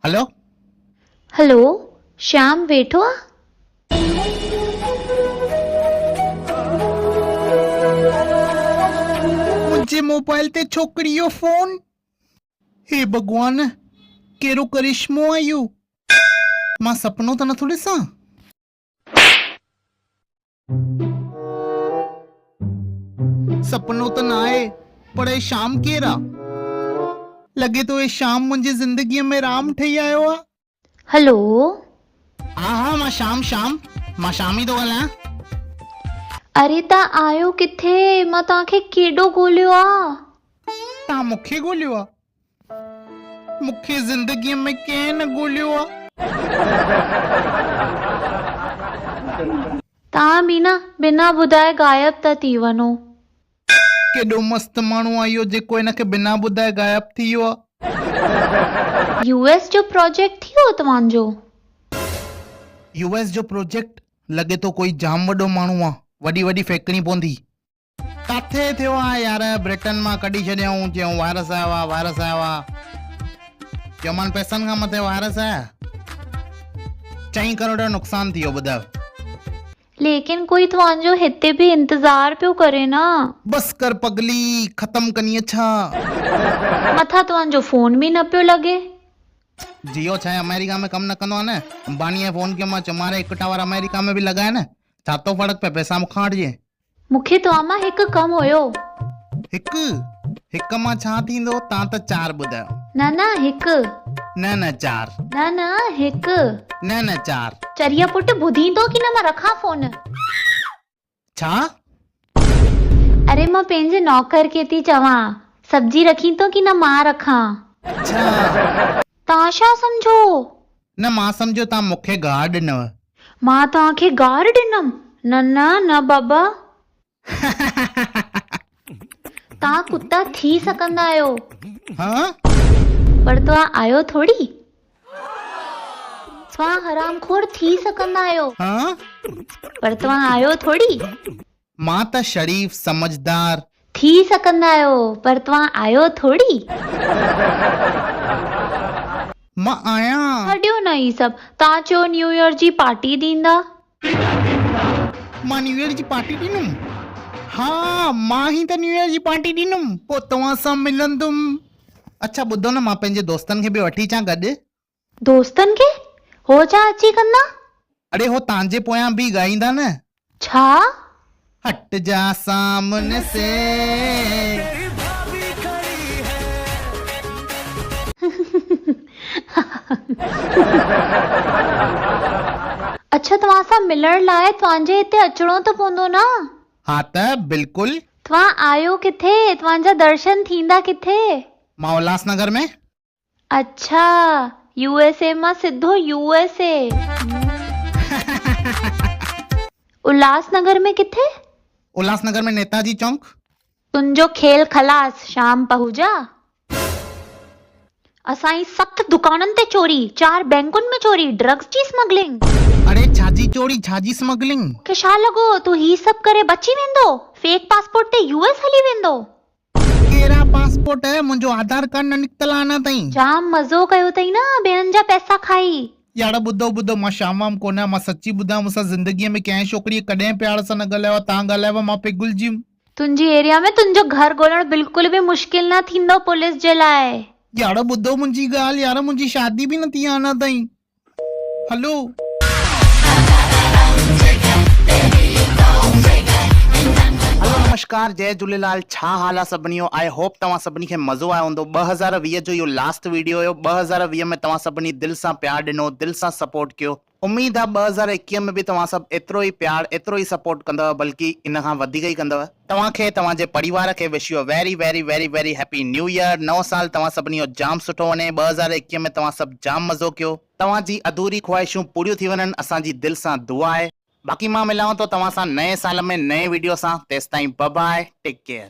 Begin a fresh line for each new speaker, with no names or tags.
هلو.
هلو، شيام ويٺو آ؟
منهنجي موبائل تي ڇوڪري جو فون. هي ڀڳوان، ڪهڙو ڪرشمو آ اهو. مان سپنو ته نٿو ڏسان. سپنو ته ناهي پر هي شام ڪير آ؟ لڳي ٿو هي شام منهنجي زندگيء ۾ رام ٺهي آيو آ.
هلو.
ها ها مان شام شام مان شام ئي ٿو ڳالهايان.
اري تان آهيو ڪٿي مان توهان کي ڪيڏو ڳوليو آ.
توهان مون کي ڳوليو آ؟ مون کي زندگيء ۾ ڪنهن نه ڳوليو آ.
توهان به نه بنا ٻڌائي غائب ٿا ٿي وڃو.
ڪيڏو مست ماڻهو آ اهو جيڪو هن کي بنا ٻڌائي غائب ٿي ويو آ.
يو ايس جو پراجيڪٽ ٿي ويو توهان جو؟
يو ايس جو پروجيڪٽ؟ لڳي ٿو ڪوئي جام وڏو ماڻهو آ. وڏي وڏي ڦيڪڻي پوندي. ڪاٿي ٿيو آ يار برٽن مان ڪڍي ڇڏيائون چيائون وائرس آيو آ وائرس آيو آ چيومان پئسن کان مٿي وائرس آيا چئين ڪروڙ جو نقصان ٿي ويو ٻڌايو.
ليڪن ڪوئي توهان جو هتي به انتظار پيو ڪري نه.
بس ڪر پڳلي ختم ڪنيء ڇا.
مٿان توهان جو فون به نه پيو لڳي.
جيو ڇاهي آمريڪا ۾ ڪم نه ڪندو آ نه امباني کي فون ڪيو مان چيومانس هڪ ٽاور آمريڪا ۾ به لڳائي نه ڇا ٿو فرق پئي پئسا مون کان وٺجي.
مون کي توهان مان هڪ ڪم هيو.
هڪ؟ هڪ مان ڇا ٿيندو؟ تان ته چار ٻڌايو.
نه نه هڪ.
نه نه چار.
نه نه هڪ.
نه نه چار.
چريا پٽ ٻڌين ٿو ڪي نه مان رکان فون.
ڇا؟
اري مان پنهنجي نوڪر کي ٿي چوان سبزي رکين ٿو ڪي نه مان رکان.
اڇا.
توهان ڇا سمجهو؟
نه مان سمجهيو توهان مون کي گار ڏنو.
مان توهان کي گار ڏنم؟ نه نه نه بابا. توهان ڪتا ٿي سگهندا آهيو.
ها؟
پر توهان آهيو ٿوري. توهان حرام خور ٿي سگهندا آهيو.
ها؟
پر توهان آهيو ٿوري.
مان ته شريف، سمجهدار.
ٿي سگهندا آهيو پر توهان آهيو ٿوري.
مان آهيان.
ڇڏيو نه هي سڀ. توهان چيو نيو ايئر جي پارٽي ڏيندا.
مان نيو ايئر جي پارٽي ڏيندم. ها مان ئي ته نيو ايئر جي پارٽي ڏيندم. پوء توهان سان ملندم. اڇا ٻڌو نه مان پنهنجي دوستن کي به وٺي اچان گڏ.
دوستن کي؟ هو ڇا اچي ڪندا؟
اڙي هو تانجي پويان بيهي ڳائيندا نه.
ڇا؟
هٽ جا سامني سي.
اڇا توهان سان ملڻ لاء توهان جي هتي اچڻو ته پوندو نه؟
ها ته بلڪل.
توهان آهيو ڪٿي؟ توهان جا درشن ٿيندا ڪٿي؟
مان الهاس نگر ۾.
اڇا يو ايس اي مان سڌو يو ايس اي. الهاس نگر ۾ ڪٿي؟
الهاس نگر ۾ نيتاجي چونڪ.
تنهنجو کيل خلاص شام پهوجا. اسان جي ست دڪانن تي چوري، چار بينڪن ۾ چوري، ڊرگس جي اسمگلنگ.
اڙي ڇاجي چوري ڇاجي اسمگلنگ.
مونکي ڇا لڳو تون هي سڀ ڪري بچي ويندو، فيڪ پاسپورٽ تي يو ايس هلي ويندو.
ڪهڙا پاسپورٽ منهنجو آڌار ڪارڊ نه نڪتل آ اڃا تائين.
جام مزو ڪيو اٿئي نه ٻين جا پئسا کائي.
يار ٻڌو ٻڌو مان شام وام ڪونه آهيان مان سچي ٻڌايان مون سان زندگيء ۾ ڪنهن ڇوڪريء ڪڏهن پيار سان نه ڳالهايو آهي تان ڳالهايو مان پگهلجي ويم.
تنهنجي ايريا ۾ تنهنجو گهر ڳولڻ بلڪل به مشڪل نه ٿيندو پوليس جي لاء.
يار ٻڌو منهنجي ڳالهه يار منهنجي شادي به نه ٿي آهي اڃا تائين. هلو. هلو نمشڪار جئي جهوليلال ڇا حال آ سڀني جو I hope توهان سڀني کي مزو آيو هوندو 2020 جو اهو لاسٽ ويڊيو هيو 2020 ۾ توهان سڀني دل سان پيار ڏنو دل سان سپورٽ ڪيو اميد آ 2021 ۾ به توهان سڀ ايترو ئي پيار ايترو ئي سپورٽ ڪندؤ بلڪه ان کان وڌيڪ ئي ڪندؤ توهان کي توهان جي پريوار کي wish you a very very very very happy new year نئون سال توهان سڀني جو جام سٺو وڃي 2021 ۾ توهان سڀ جام مزو ڪيو توهان جي اڌوري خواهشون پوريون ٿي وڃن اسان جي دل سان دعا آهي. باقي مان ملان ٿو توهان سان نئين سال ۾ نئين ويڊيو سان تيستائين بء باء ٽيڪ ڪيئر.